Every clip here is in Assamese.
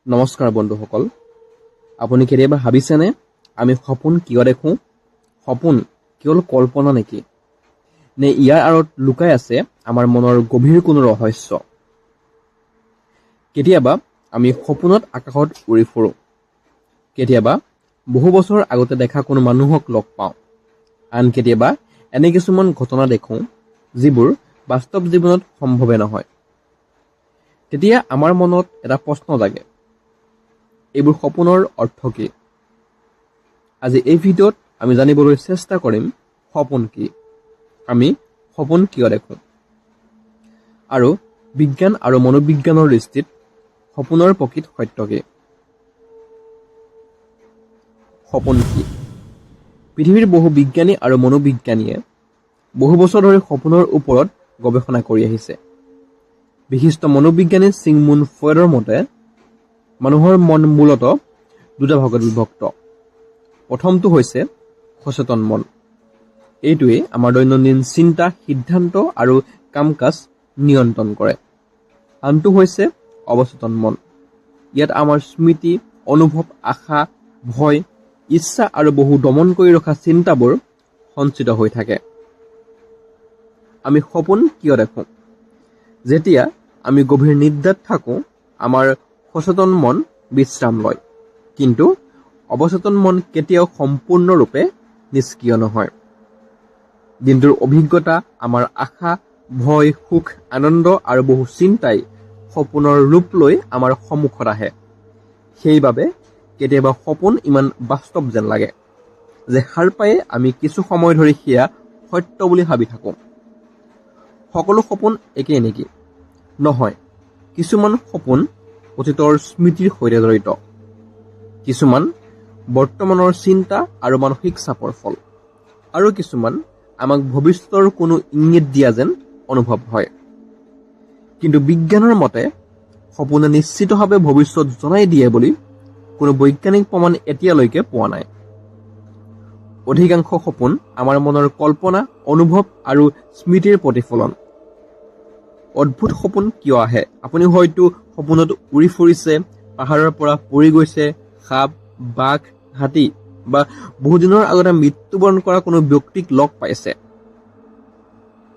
নমস্কাৰ বন্ধুসকল, আপুনি কেতিয়াবা ভাবিছেনে, আমি সপোন কিয় দেখোঁ? সপোন কেৱল কল্পনা নেকি, নে ইয়াৰ আঁৰত লুকাই আছে আমাৰ মনৰ গভীৰ কোনো ৰহস্য? কেতিয়াবা আমি সপোনত আকাশত উৰি ফুৰোঁ, কেতিয়াবা বহু বছৰ আগতে দেখা কোনো মানুহক লগ পাওঁ, আন কেতিয়াবা এনে কিছুমান ঘটনা দেখোঁ যিবোৰ বাস্তৱ জীৱনত সম্ভৱে নহয়। তেতিয়া আমাৰ মনত এটা প্ৰশ্ন জাগে, এইবোৰ সপোনৰ অৰ্থ কি? আজি এই ভিডিঅ'ত আমি জানিবলৈ চেষ্টা কৰিম, সপোন কি, আমি সপোন কিয় দেখোঁ আৰু বিজ্ঞান আৰু মনোবিজ্ঞানৰ দৃষ্টিত সপোনৰ প্ৰকৃত সত্য কি। সপোন কি? পৃথিৱীৰ বহু বিজ্ঞানী আৰু মনোবিজ্ঞানীয়ে বহু বছৰ ধৰি সপোনৰ ওপৰত গৱেষণা কৰি আহিছে। বিশিষ্ট মনোবিজ্ঞানী চিগমুণ্ড ফ্ৰয়েডৰ মতে, মানুহৰ মন মূলতঃ দুটা ভাগত বিভক্ত। প্ৰথমটো হৈছে সচেতন মন। এইটোৱে আমাৰ দৈনন্দিন চিন্তা, সিদ্ধান্ত আৰু কাম কাজ নিয়ন্ত্ৰণ কৰে। আনটো হৈছে অৱচেতন মন। ইয়াত আমাৰ স্মৃতি, অনুভৱ, আশা, ভয়, ইচ্ছা আৰু বহু দমন কৰি ৰখা চিন্তাবোৰ সঞ্চিত হৈ থাকে। আমি সপোন কিয় দেখোঁ? যেতিয়া আমি গভীৰ নিদ্ৰাত থাকোঁ, আমাৰ সচেতন মন বিশ্ৰাম লয়, কিন্তু অৱচেতন মন কেতিয়াও সম্পূৰ্ণৰূপে নিষ্ক্ৰিয় নহয়। দিনটোৰ অভিজ্ঞতা, আমাৰ আশা, ভয়, সুখ, আনন্দ আৰু বহু চিন্তাই সপোনৰ ৰূপ লৈ আমাৰ সন্মুখত আহে। সেইবাবে কেতিয়াবা সপোন ইমান বাস্তৱ যেন লাগে যে সাৰ পায়ে আমি কিছু সময় ধৰি সেয়া সত্য বুলি ভাবি থাকোঁ। সকলো সপোন একেই নেকি? নহয়। কিছুমান সপোন অতীতৰ স্মৃতিৰ সৈতে জড়িত, কিছুমান বৰ্তমানৰ চিন্তা আৰু মানসিক চাপৰ ফল আৰু কিছুমান আমাক ভৱিষ্যতৰ কোনো ইংগিত দিয়া যেন অনুভৱ হয়। কিন্তু বিজ্ঞানৰ মতে সপোনে নিশ্চিতভাৱে ভৱিষ্যত জনাই দিয়ে বুলি কোনো বৈজ্ঞানিক প্ৰমাণ এতিয়ালৈকে পোৱা নাই। অধিকাংশ সপোন আমাৰ মনৰ কল্পনা, অনুভৱ আৰু স্মৃতিৰ প্ৰতিফলন। অদ্ভুত সপোন কিয় আহে? আপুনি হয়তো সপোনত উৰি ফুৰিছে, পাহাৰৰ পৰা পৰি গৈছে, সাপ, বাঘ, হাতী বা বহুদিনৰ আগতে মৃত্যুবৰণ কৰা কোনো ব্যক্তিক লগ পাইছে।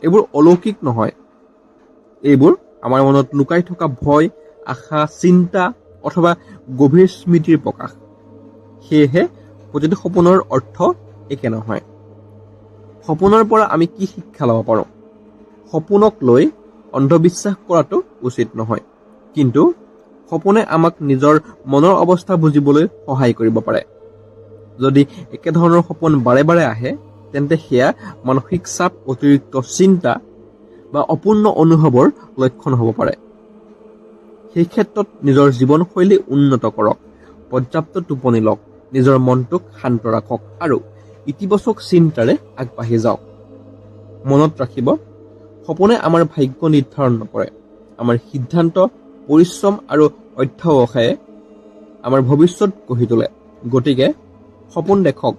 এইবোৰ অলৌকিক নহয়। এইবোৰ আমাৰ মনত লুকাই থকা ভয়, আশা, চিন্তা অথবা গভীৰ স্মৃতিৰ প্ৰকাশ। সেয়েহে প্ৰতিটো সপোনৰ অৰ্থ একে নহয়। সপোনৰ পৰা আমি কি শিক্ষা ল'ব পাৰোঁ? সপোনক লৈ অন্ধবিশ্বাস কৰাটো উচিত নহয়, কিন্তু সপোনে আমাক নিজৰ মনৰ অৱস্থা বুজিবলৈ সহায় কৰিব পাৰে। যদি একেধৰণৰ সপোন বাৰে বাৰে আহে, তেন্তে সেয়া মানসিক চাপ, অতিৰিক্ত চিন্তা বা অপূৰ্ণ অনুভৱৰ লক্ষণ হ'ব পাৰে। সেই ক্ষেত্ৰত নিজৰ জীৱনশৈলী উন্নত কৰক, পৰ্যাপ্ত টোপনি লওক, নিজৰ মনটোক শান্ত ৰাখক আৰু ইতিবাচক চিন্তাৰে আগবাঢ়ি যাওক। মনত ৰাখিব, সপোনে আমাৰ ভাগ্য নিৰ্ধাৰণ নকৰে। আমাৰ সিদ্ধান্ত, পৰিশ্ৰম আৰু অধ্যৱসায়ে আমাৰ ভৱিষ্যত গঢ়ি তোলে। গতিকে সপোন দেখক,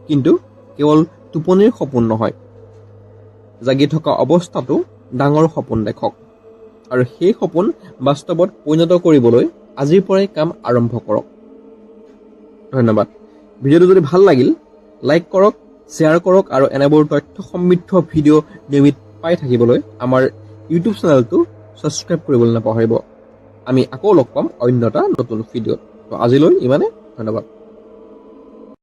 কিন্তু কেৱল টোপনিৰ সপোন নহয়, জাগি থকা অৱস্থাতো ডাঙৰ সপোন দেখক আৰু সেই সপোন বাস্তৱত পৰিণত কৰিবলৈ আজিৰ পৰাই কাম আৰম্ভ কৰক। ধন্যবাদ। ভিডিঅ'টো যদি ভাল লাগিল, লাইক কৰক, শ্বেয়াৰ কৰক আৰু এনেবোৰ তথ্য সমৃদ্ধ ভিডিঅ' নিয়মিত পাই থাকিবলৈ আমাৰ ইউটিউব চেনেলটো ছাবস্ক্ৰাইব কৰিবলৈ নাপাহৰিব। আমি আকৌ লগ পাম অন্য এটা নতুন ভিডিঅ'ত। তো আজিলৈ ইমানে। ধন্যবাদ।